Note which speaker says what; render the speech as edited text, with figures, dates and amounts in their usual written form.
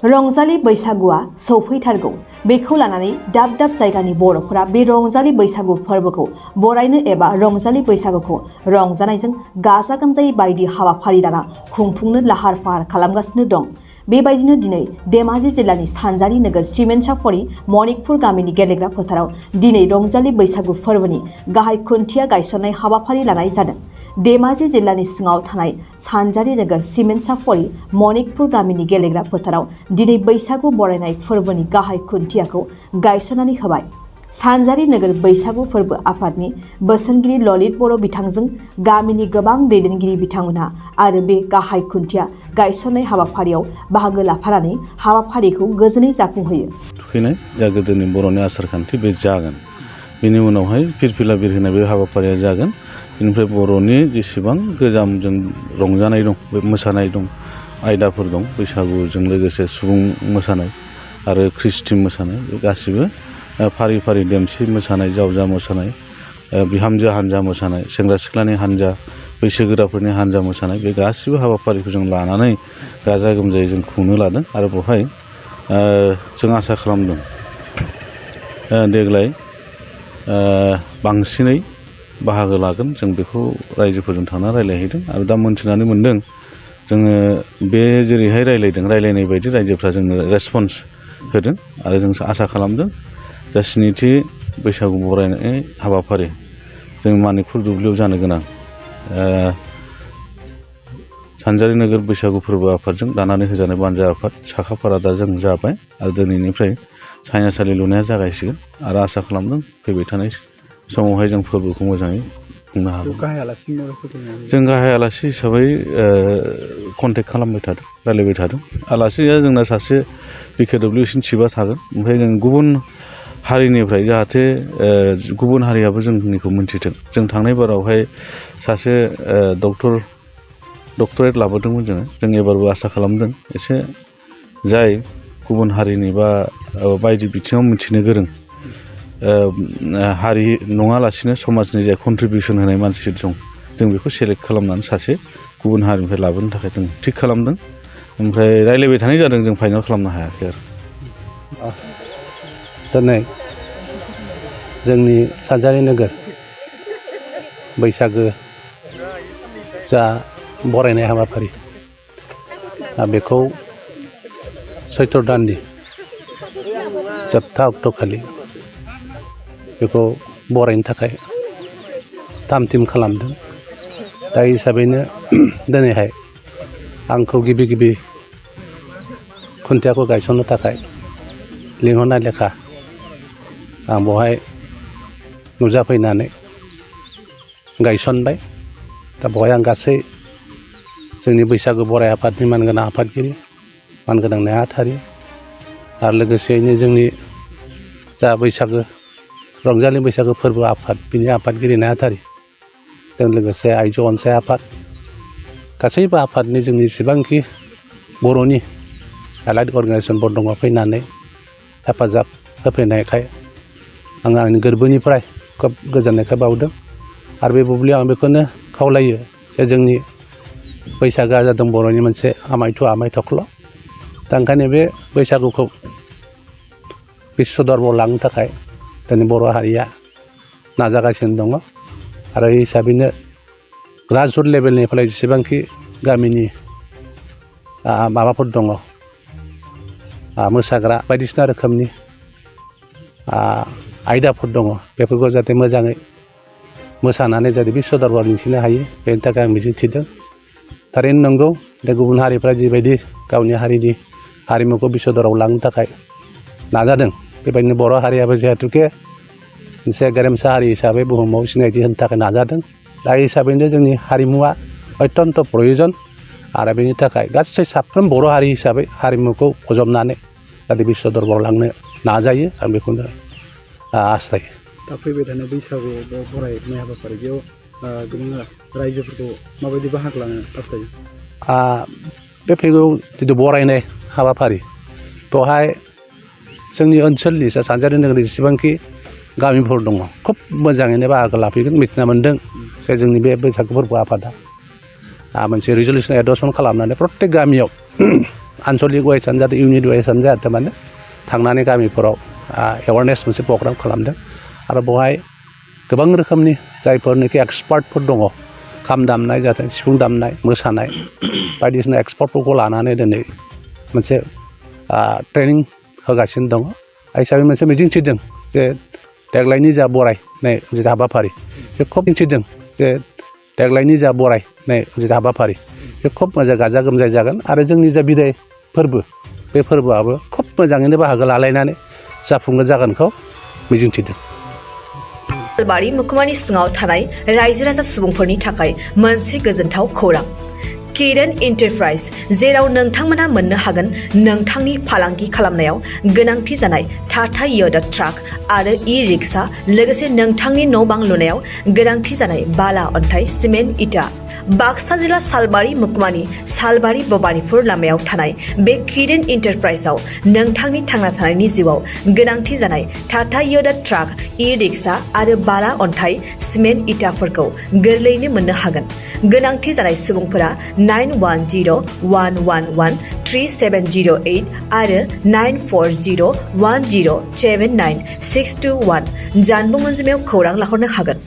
Speaker 1: रंजालि बैसागुआ सौफैथारगौ बेखौ लानानै दाब दाब जायगानि बर'फोरा बे रंजालि बैसागु फोरबोखौ बरायनो एबा रंजालि बैसागुखौ रंजानायजों गाजा गोमजायै बायदि हाबाफारि लाना खुंफुंनो लाहार फाहार खालामगासिनो दं। बेबायदिनो दिनै धेमाजि जिल्लानि सानजारि नोगोर सिमेन्टसापरि मणिकपुर गामिनि गेलेग्रा फोथाराव दिनै रंजालि बैसागु फोरबोनि गाहाय खुन्थिया गायसननाय हाबाफारि लानाय जादों। धेमाजि जिल्लानि सिङाव थानाय सानजारि नोगोर सिमेन्टसापरि मणिकपुर गामिनि गेलेग्रा फोथाराव दिनै बैसागु बरायनाय फोरबोनि गाहाय खुन्थियाखौ गायसननानै होबाय। सानजारि नोगोर बैसागु फोरबो आफादनि बोसोनगिरि ललित बर' बिथांजों गामिनि गोबां दैदेनगिरि बिथांमोनहा आरो बे गाहाय खुन्थिया गायसननाय हाबाफारियाव बाहागो लाफानानै हाबाफारिखौ गोजोनै जाफुंहोयो।
Speaker 2: थुखैनाय जा गोदोनि बर'नि आसारखान्थि बे जागोन। बेनि उनावहाय फिरफिला बिरहोनाय बे हाबाफारिया जागोन। बेनिफ्राय बर'नि जेसेबां गोजामजों रंजानाय दं, बे मोसानाय दं, आयदाफोर दं, बैसागुजों लोगोसे सुबुं मोसानाय आरो ख्रिस्टि मोसानाय, बे गासिबो फारि फारि देमसि मोसानाय, जावजा मोसानाय, बिहामजो हान्जा मोसानाय, सेंग्रा सिख्लानि हान्जा, बैसोगोराफोरनि हान्जा मोसानाय, बे गासिबो हाबाफारिखौ जों लानानै गाजा गोमजायै जों खुंनो लादों। आरो बेवहाय जों आसा खालामदों देग्लाय बांसिनै बाहागो लागोन। जों बेखौ रायजोफोरजों थांना रायज्लायहैदों आरो दा मोनथिनानै मोन्दों जोङो बे जेरैहाय रायज्लायनाय बायदि रायजोफ्रा जोंनो रेसपन्स होदों आरो जों आसा खालामदों दा स्निथि बैसागु बरायनाय हाबाफारि जों मणिपुर दुब्लियाव जानो गोनां सानजारि नोगोर बैसागु फोरबो आफादजों दानानै होजानाय बानजा आफाद साखाफारा दा जों जाबाय आरो दिनैनिफ्राय साइनासालि लुनाया जागायसिगोन आरो आसा खालामदों फैबाय थानाय समावहाय जों फोरबोखौ मोजाङै खुंनो हागोन। जों गाहाय आलासि हिसाबै कन्टेक्ट खालामबाय थादों, रायलायबाय थादों। आलासिया जोंना सासे बिकेडब्लिउसिनि चिफआ थागोन। ओमफ्राय जों गुबुन हारिनिफ्राय जाहाथे गुबुन हारियाबो जोंनिखौ मोनथिथों। जों थांनाय बारावहाय सासे डक्टरेट लाबोदोंमोन जों एबारबो आसा खालामदों एसे जाय गुबुन हारिनि बा बायदि बिथिङाव मिथिनो गोरों हारि नङालासिनो समाजनि जे कन्ट्रिबिउसन होनाय मानसि दं जों बेखौ सेलेक्ट खालामनानै सासे गुबुन हारिनिफ्राय लाबोनो थाखाय जों थिग खालामदों। ओमफ्राय रायज्लायबाय थानाय जादों, जों फाइनाल खालामनो हायाखै आरो।
Speaker 3: दिनै जोंनि सानजारि नोगोर बैसागो जा बरायनाय हाबाफारि बेखौ सैत्र दाननि जोबथा अक्ट'खालि बेखौ बरायनो थाखाय थाम थिम खालामदों। दा हिसाबैनो दिनैहाय आंखौ गिबि खुन्थियाखौ गायसननो थाखाय लिंहरनाय लेखा आं बेवहाय नुजाफैनानै गायसनबाय। दा बेवहाय आं गासै जोंनि बैसागु बराय आफादनि मानगोनां आफादगिरि, मानगोनां नेहाथारि आरो लोगोसेयैनो जोंनि जा रंजालि बैसागु फोरबो आफाद बिनि आफादगिरि नेहाथारि, जों लोगोसे आइजो अनसाय आफाद, गासैबो आफादनि जोंनि जेसेबांखि बर'नि एलाइड अर्गानाइजेसनफोर दङ फैनानै हेफाजाब होफैनायखाय आं आंनि गोरबोनिफ्राय खोब गोजोननायखौ बावदों। आरो बे बुब्लियाव आं बेखौनो खावलायो जे जोंनि बैसागोआ जादों बर'नि मोनसे आमाय थख्ल'। दा ओंखायनो बे बैसागुखौ बिश्व दरबाराव लांनो थाखाय दिनै बर' हारिया नाजागासिनो दङ। आरो हिसाबैनो ग्रासरुट लेभेलनिफ्राय जेसेबांखि गामिनि माबाफोर दङ मोसाग्रा बायदिसिना रोखोमनि आयदाफोर दङ बेफोरखौ जाहाथे मोजाङै मोसानानै जाहाथे बिश्व दरबाराव दिन्थिनो हायो बेनि थाखाय आं मिजिं थिदों। थारैनो नंगौ दा गुबुन हारिफ्रा जिबायदि गावनि हारिनि हारिमुखौ बिश्व दरबाराव लांनो थाखाय नाजादों, बेबायदिनो बर' हारियाबो जिहेथुके मोनसे गेरेमसा हारि हिसाबै बुहुमाव सिनायथि होनो थाखाय नाजादों। दा हिसाबैनो जोंनि हारिमुवा अत्यन्त प्रयजन आरो बेनि थाखाय गासै साफ्रोम बर' हारि हिसाबै हारिमुखौ फोजबनानै जाहाथे बिश्व दरबाराव लांनो नाजायो आं बेखौनो हास्थायो।
Speaker 4: दा फैबाय थानाय बैसागु बरायनाय हाबाफारि बेयाव गोबां रायजोफोरखौ माबायदि बाहागो लानो हास्थायो?
Speaker 3: बे फैगौ जिथु बरायनाय हाबाफारि बेवहाय जोंनि ओनसोलनि सानजारि नोगोरनि जेसेबांखि गामिफोर दङ खोब मोजाङैनो बाहागो लाफैगोन। मिथिना मोन्दों जे जोंनि बे बैसागु फोरबो आफादा मोनसे रिजलिउसन एडप्ट खालामनानै प्रत्येक गामियाव आनसलिक वाइसआनो जाहाथे इउनिट वाइसआनो जाहाथे माने थांनानै गामिफोराव एवारनेस मोनसे प्रग्राम खालामदों आरो बेवहाय गोबां रोखोमनि जायफोरनोखि एक्सपार्टफोर दङ खाम दामनाय जाथों सिफुं दामनाय मोसानाय बायदिसिना एक्सपार्टफोरखौ लानानै दिनै मोनसे ट्रेनिं होगासिनो दङ हिसाबै मोनसे मिजिंथिदों जे देग्लायनि जा बरायनाय जिथु हाबाफारि बे खोब मिजिंथिदों जे देग्लायनि जा बरायनाय जिथु हाबाफारि बे खोब मोजां गाजा गोमजायै जागोन आरो जोंनि जा बिदाय फोरबो बे फोरबोआबो खोब मोजाङैनो बाहागो लालायनानै जाफुंगोन जागोनखौ मिजिंथिदों।
Speaker 1: सालबारि मुखुमानि सिङाव थानाय रायजो राजा सुबुंफोरनि थाखाय मोनसे गोजोनथाव खौरां किरण एन्टारप्राइज जेराव नोंथांमोना मोननो हागोन नोंथांनि फालांगि खालामनायाव गोनांथि जानाय टाटा य'दा ट्राक आरो ई-रिक्सा लोगोसे नोंथांनि न' बां लुनायाव गोनांथि जानाय बाला अन्थाइ सिमेन्ट इटा बाक्सा जिल्ला सालबारि मुखुमानि सालबारि भबानिपुर लामायाव थानाय बे किरण एन्टारप्राइजआव नोंथांनि थांना थानायनि जिउआव गोनांथि जानाय टाटा य'दा ट्राक ई-रिक्सा आरो बाला अन्थाइ सिमेन्ट इटाफोरखौ गोरलैयैनो मोननो हागोन। गोनांथि जानाय सुबुंफोरा 9101113708 आरो 9401079621 जानबुं अनजिमायाव खौरां लाहरनो हागोन।